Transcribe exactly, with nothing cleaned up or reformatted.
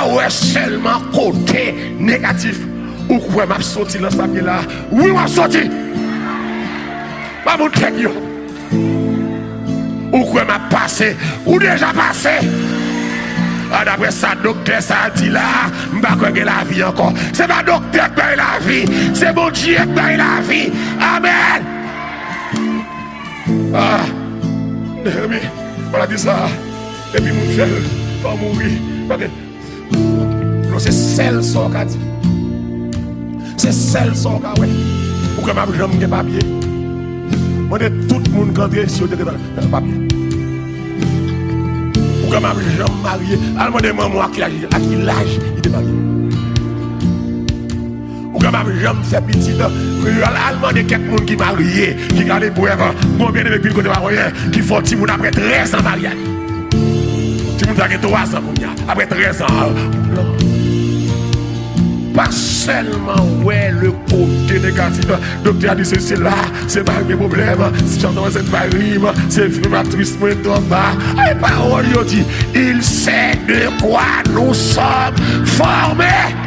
Ou wè sèlman kote negatif. Ou kwè m ap soti nan sa m ye la? Wi, w ap soti. Pa moun tèt yo. Ou kwè m ap pase? Ou deja pase. A, daprè sa doktè sa a di la, m pa kwè gen lavi ankò. Se pa doktè k bay lavi, se Bondye k bay lavi. Amèn. Ah, Neyemi, maladi sa a, epi moun fè l, fè w mouri. Gade, non, se sèl sa w ka di. Se sèl sa w ka wè. Ou kwè m ap janm gen papye? Mande tout moun k antre si yo te gen papye. Ou kwè m ap janm marye? Al mande manman w a ki laj, a ki laj li te marye. Ou kwè m ap janm fè pitit? Al, al mande kèk moun ki marye, ki gade prèv. Gon byeneme k vin kote w a, ki fè w timoun apre trèz an maryaj. Timoun sa gen twa zan kounye a. Apre trèz an, pa sèlman wè le kote negatif. Doktè a di se, se la, se pa gen pwoblèm, se pa se pa rim, se fim aktris mwen tò ba. Ay, pawòl yo di, il sait de quoi nous sommes formés.